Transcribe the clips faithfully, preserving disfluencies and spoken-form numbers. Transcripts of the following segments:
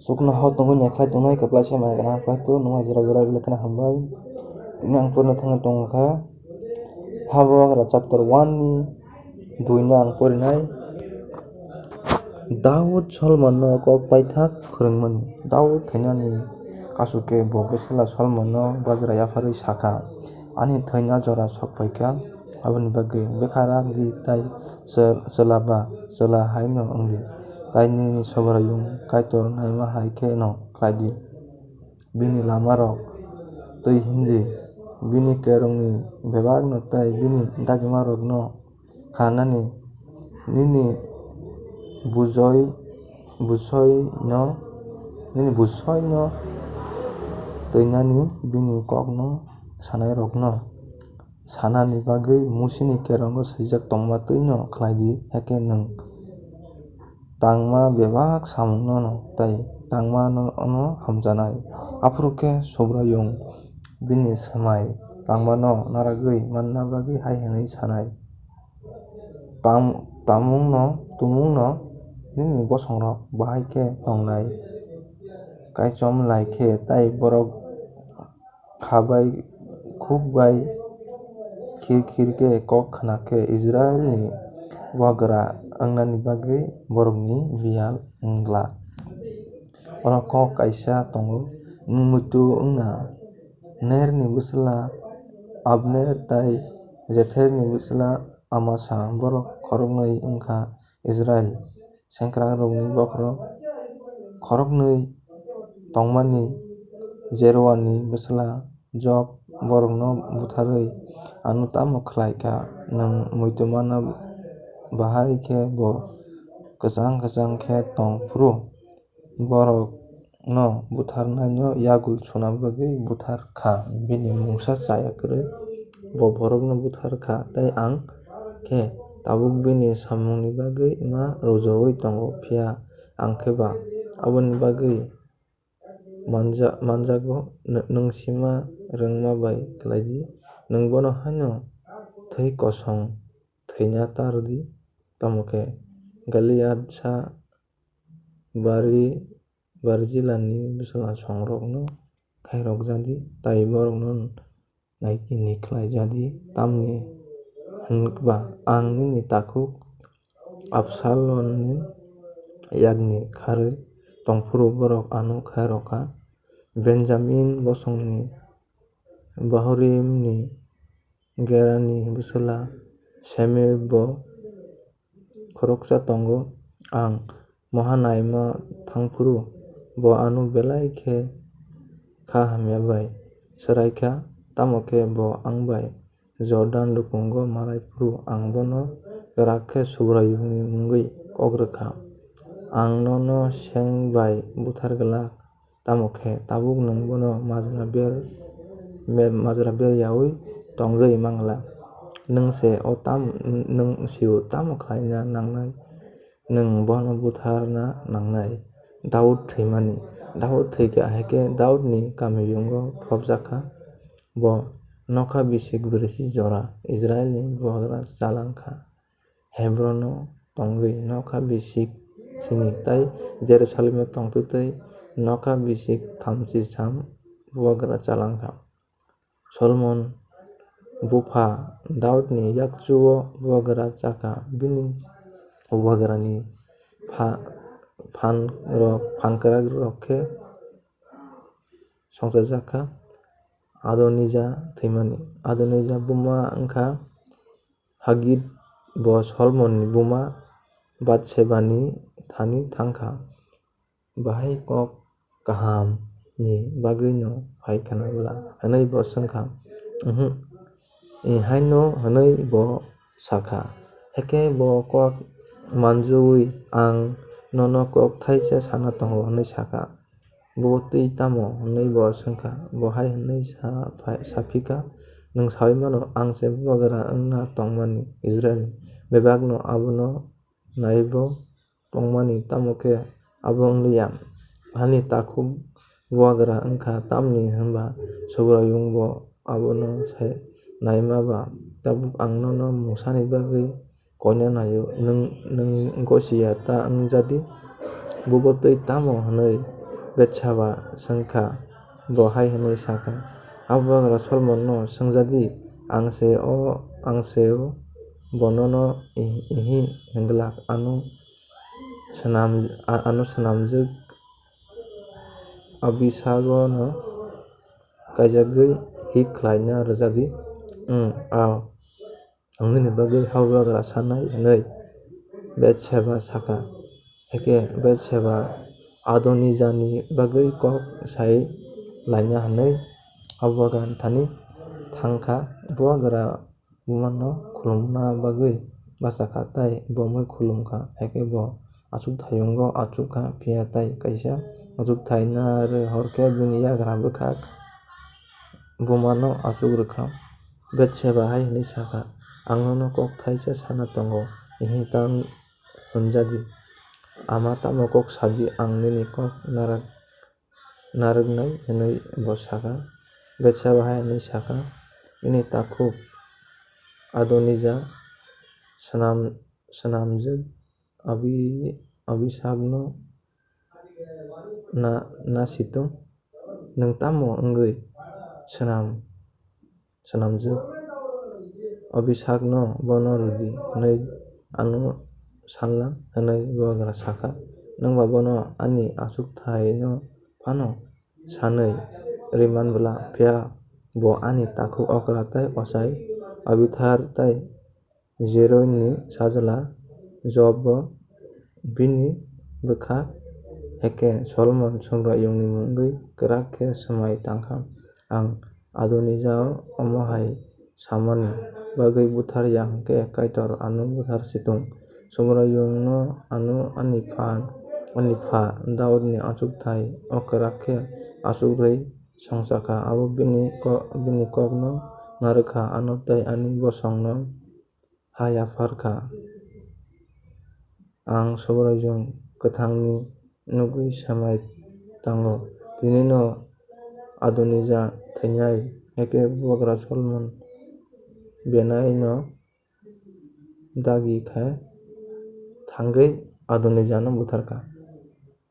Chuknoha tongwi naikhlai tongnai kwplaisa mai gana khlai to nungma jora jora belai kheno hambai. Tini ang porno thangwi tongkha Habugra chapter one ni dui no ang porinai. Daud Solomon no kok paithak khwrwngmani. Daud thainani kasu khe bo bwsla Solomon no bajra yapharwi sakha, "Ani thaina jora sok phaikha, aboni bagwi bwkha rak di tei chwla ba chwla hai no wng di, tei nini Subraiyung Kaitor naima hai khe no khlai di. Bini lamarok twi him di, bini kerongni bebakno tei bini dagimarokno khanani, nini bujoi, busoino, nini busoino twinani, bini kokno sanairokno sanani bagwi Musini kerongo swijak tongma twi no khlai di, hakhe nwng tangma bebak samungno tei tangmano hamjanai." Aphuru khe Subraiyung bini swmai tangmano narwgwi manna bagwi hai hwnwi sanai, "Tam-, tamungno, tumungno nini bosongrok bahai khe tongnai, kaichom lai khe, tei borok kha bai, khuk bai khir khir khe kok khna khe Israilni bubagra wngnani bagwi borokni biyal wng glak. Oro kok kaisa tongo, nwng muitu wngna Nerni bwsla Abner tei Jetherni bwsla Amasa, borok khoroknwi wngkha Israil sengkrakrokni bokhorok khoroknwi tongmani. Jeroani bwsla Job borokno butharwi ano tamo khlai kha? Nwng muitu manna bahai khe bo kwchang kwchang khe tong phuru borokno butharnaino yagul suna bagwi buthar kha. Bini mungsa chaya kwrwi bo borokno buthar kha, tei ang khe tabuk bini samungni bagwi ma rwjaui tongo, phiya ang khe ba aboni bagwi manja-, manjago, nw-, nwng sima rwngma bai khlai di, nwng bono haino thwi kosong thwina ta rw di, tamo khe Goliatsa Bari-, Barzilani bwsla songrokno khairok ja di, tei borokno naikini khlai ja di, tamni hwn ba ang nini takhuk Absalomni yakni kharwi tong phuru borok ano khairok kha. Benjamin bosongni Bahurimni Gerani bwsla Semei bo khoroksa tongo. Ang Mahanaima thang phuru bo ano belai khe kha hamya bai swrai kha, tamo khe bo ang bai Jordan lukungo malai phuru ang bono kwrak khe Subraiyungni mungwi kok rw kha. Ang nono seng bai buthar glak, tamo khe tabuk nwng bono majra ber, me-, majra ber yaui tongwi man glak. Nwng se o tam-, nwng sio tamo khlaina nangnai? Nwng bono butharna nangnai. Daud thwimani. Daud thwi kha, hakhe Daudni kamiyungo phobjak kha. Bo nokha bisik brwichi jora Israilni bubagra chalang kha. Hebrono tongwi nokha bisik sini tei Jerusalemo tongtwtwi nokha bisik thamchi sam bubagra chalang kha. Solomon bupha Daudni yakchu-o bubagra cha kha. Bini bubagrani pha-, phan rok, phan kwrak rok khe songchajak kha. Adonija thwimani. Adonija buma wngkha Hagit, bo Solomonni buma Batsebani thani thang kha. Bahai kok kaham ni bagwi no phai khna bwla? Hwnwi bo swng kha. Uhmm, haino hwnwi bo sa kha. Hakhe bo kok manjui, ang nono kok thaisa sana tongo, hwnwi sa kha. Bo twi tamo? Hwnwi bo swng kha. Bo hai hwnwi sa phi kha, nwng saui mano, ang se bubagra wngna tongmani Israilni bebakno abono naiwi bo tongmani, tamo khe abo wng liya. Ani takhuk bubagra wng kha, tamni hwn ba Subraiyung bo abono sai naima ba. Tabuk ang nono mungsani bagwi koina nai-o, nwng, nwng gosi ya ta wng ja di. Bo bo twi tamo hwnwi Betseba swng kha, bo hai hwnwi sa kha, Abu Bagra Solomonno swng ja di, ang se o, ang se o, bo nono ihi hwn glak, ano swnam-, ano swnamjwk Abisagono kaijakgwi hik khlaina rwja di. Ang nini bagwi habugra sanai, hwnwi Betseba sa kha. Hakhe Betseba Adonijani bagwi kok sai laina hwnwi habugrani thani thang kha. Bubagra bumano khulumna bagwi bacha kha, tei bo mui khulum kha. Hakhe bo achukthayungo achuk kha, phiya tei kaisa achukthai narwk hor khe bini yagra bwkhak bumano achuk rw kha. Betseba hai hwnwi sa kha, "Ang nono kok thaisa sana tongo, ihi ta hwn ja di. Ama tamo kok sa di, ang nini kok narwk narwknai," hwnwi bo sa kha. Betseba hai hwnwi sa kha, "Nini takhuk Adonija swnam-, swnamjwk Abi-, Abisagno na-, nasitung, nwng tamo wngwi swnam-, swnamjwk? Abisagno bono rw di hwnwi ano sanlang," hwnwi bubagra sa kha. "Nwng ba bono ani achukthaino phano sanwi rw man bwla, phiya bo ani takhuk okra tei ochai Abiathar tei Zeroini sajla Joabbo bini bwkha." Hakhe Solomon Subraiyungni mungwi kwrak khe swmai tang kha, "Ang Adonijao omo hai samani bagwi buthar ya hwn khe Kaitor ano buthar si thung. Subraiyungno ano ani pha, ani pha Daudni achukthai o kwrak khe achuk rwui songcha kha. Abo bini ko-, bini kokno narwk kha, ano tei ani bosongno ha yaphar kha. Ang Subraiyung kwthangni nugwi swmai tango, tinino Adonija thwinai." Hakhe bubagra Solomon Benaino dagi khe thangwi Adonijano buthar kha.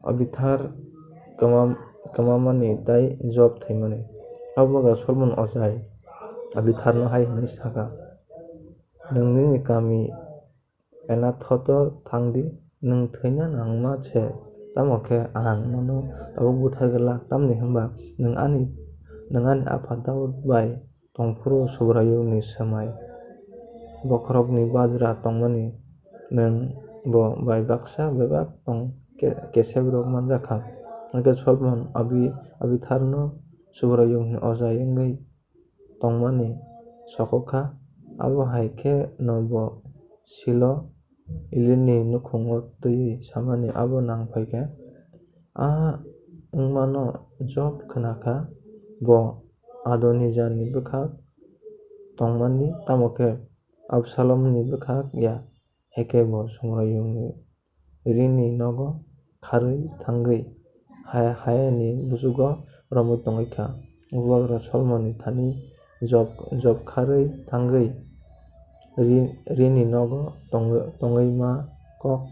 Abiathar kwmam-, kwmamani tei Joab thwimani. Abo bubagra Solomon ochai Abiatharno hai hwnwi sa kha, "Nwng nini kami Anathoto thang di, nwng thwina nangma se, tamo khe ang nono tabuk buthar glak, tamni hwnba nwng ani, nwng ani apha Daud bai tongphuru Subraiyungni swmai bokhorokni bajra tongmani nwng bo bai baksa bebak tong ke-, kesebrok manjakha." Hakhe Solomon Abi-, Abiatharno Subraiyungni ochai wngwi tongmani sokok kha. Abo hai khe no bo Silo Elini nukhungo twiwi samani abo nang phai kha. A wngmano Joab khna kha, bo Adonijani bwkhak tongmani, tamo khe Absalomni bwkhak ya. Hakhe bo Subraiyungni rini nogo kharwi thangwi ha-, hayani busugo romwi tongwi kha. Bubagra Solomonni thani Job, Job kharwi thangwi ri-, rini nogo tong-, tongwi ma kok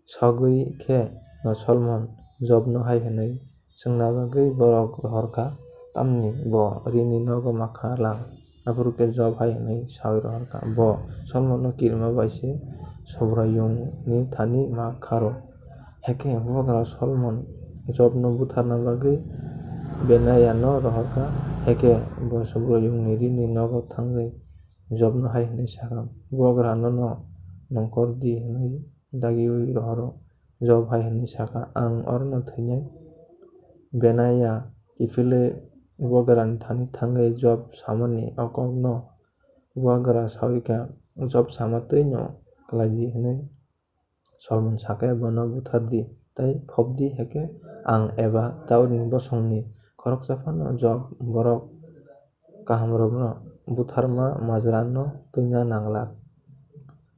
sogwi khe no Solomon Jobno hai hwnwi swngna bagwi borok rohor kha, tamni bo rini nogo ma kha lang. Aphuru khe Job hai hwnwi saui rohor kha, bo Solomonno kirima bai se Subraiyungni thani ma kha rw. Hakhe bubagra Solomon Jobno butharna bagwi Benayano rohor kha, hakhe bo Subraiyungni rini nogo thangwi Jobno hai hwnwi sa kha, "Bubagra nono nongkhor di," hwnwi dagiui rohoro. Job hai hwnwi sa kha, "Ang orono thwinai." Benaya kiphilwi bubagrani thani thangwi Job samani o kokno bubagra saui kha, "Job sama twino klai di," hwnwi Solomon sa khe, "Bono buthar di tei phop di, hakhe ang eba Daudni bosongni khoroksa phano Job borok kahamrokno butharma majrano twina nanglak.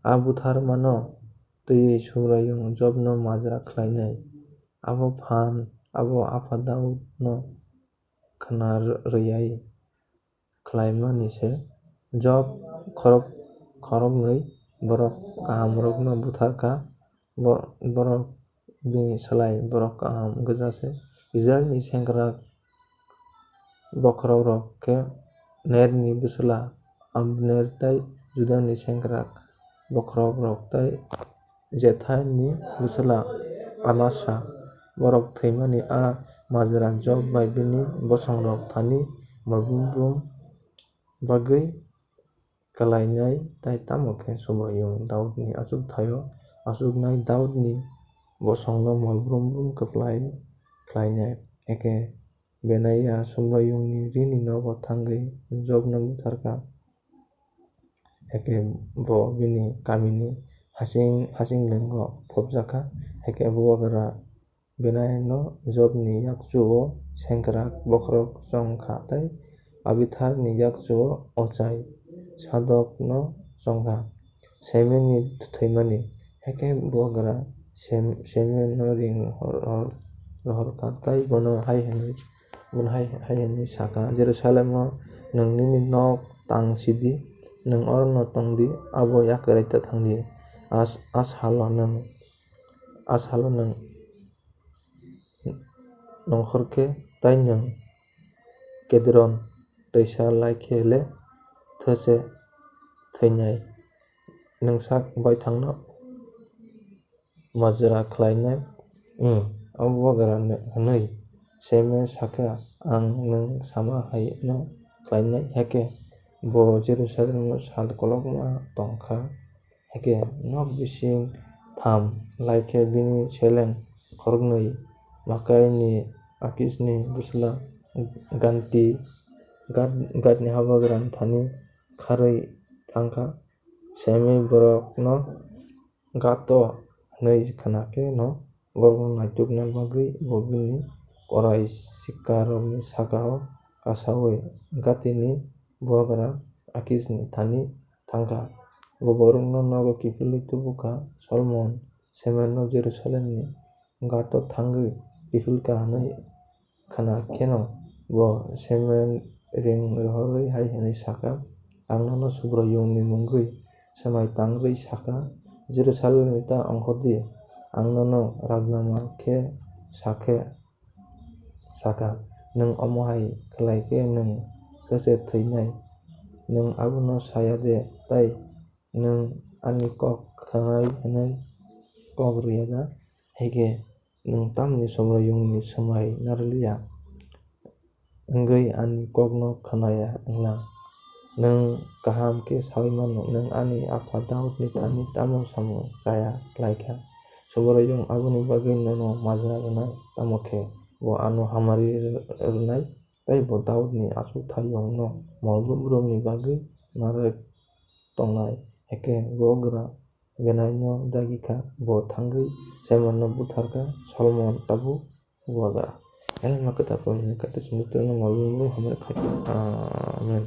A butharmano twiwi Subraiyung Jobno majra khlainai. Abo phan, abo apha Daudno khna rw-, rwiyai khlaimani se." Job khorok-, khoroknwi borok kahamrokno buthar kha, bo-, borok bini slai borok kaham gwja se. Israilni sengkrak bokhorokrok khe Nerni bwsla Abner tei Judani sengkrak bokhorokrok tei Jethaini bwsla Amasa. Borok thwimani a majra Job bai bini bosongrok thani mol brum brum bagwi kwlainai, tei tamo khe Subraiyung Daudni achukthai-o achuknai, Daudni bosongno mol brum brum kwplai khlainai. Hakhe Benaia Subraiyungni rini nogo thangwi Jobno butharkha. Hakhe bo bini kamini hasing, hasing lenggo phobjakha. Hakhe bubagra Benaino Jobni yakchu-o sengkrak bokhorok chongkha tei Abitharni yakchu-o ochai Sadokno chongkha. Semenni thwimani. Hakhe bubagra Sem-, Semenno ring rohor-, rohor-, rohorkha tei bono hai hwnwi, bono hai, hai hwnwi sakha, "Jerusalemo nwng nini nok tang sidi, nwng orono tongdi, abo yakarwi ta thangdi. As-, a salo nwng, a salo nwng nongkhor khe tei nwng Kedron twisa lai khe le these thwinai, nwng sak baithangno majra khlainai." Wng, abo bubagra hwnwi Seme sakha, "Ang nwng sama hai'-no khlainai." Hakhe bo Jerusalemo sal kolokma tong kha. Hakhe nok bising tham lai khe bini seleng khoroknwi Makaini Akisni bwsla Ganti, Gad-, Gadni habugra thani kharwi thang kha. Seme borokno Gato hwnwi khna khe no borokno naitukna bagwi bo bini korai sikarokni saka-o kasaui Gatini bubagra Akisni thani thang kha. Bo borokno nogo kiphilwi tubu kha. Solomon Semenno Jerusalemni Gato thangwi kiphil kha hwnwi khna kheno bo Semen ring rohorwi hai hwnwi sakha, "Ang nono Subraiyungni mungwi swmai tang rwui sakha, Jerusalemni ta ongkhordi, ang nono ragnama khe sakhe sakha, nwng omo hai khlai khe nwng khe se thwinai, nwng abono saya de tei nwng ani kok khwnai hwnwi kok rwya da? Hakhe nwng tamni Subraiyungni swmai narwkliya wngwi ani kokno khwnaya wnglang? Nwng kaham khe saui mano, nwng ani apha Daudni thani tamo samung chaya khlai kha. Subraiyung aboni bagwi nono majra rwnai, tamo khe bo ano hamari rwnai, tei bo Daudni achukthayungno mol brum brumni bagwi narwk tongnai." Hakhe bubagra Benaino dagi kha, bo thangwi Semenno buthar kha. Solomon tabuk bubagra. Elma kwtal Solomonni kate sumutwrwngno mol brum brum hamari khai kha. Amen.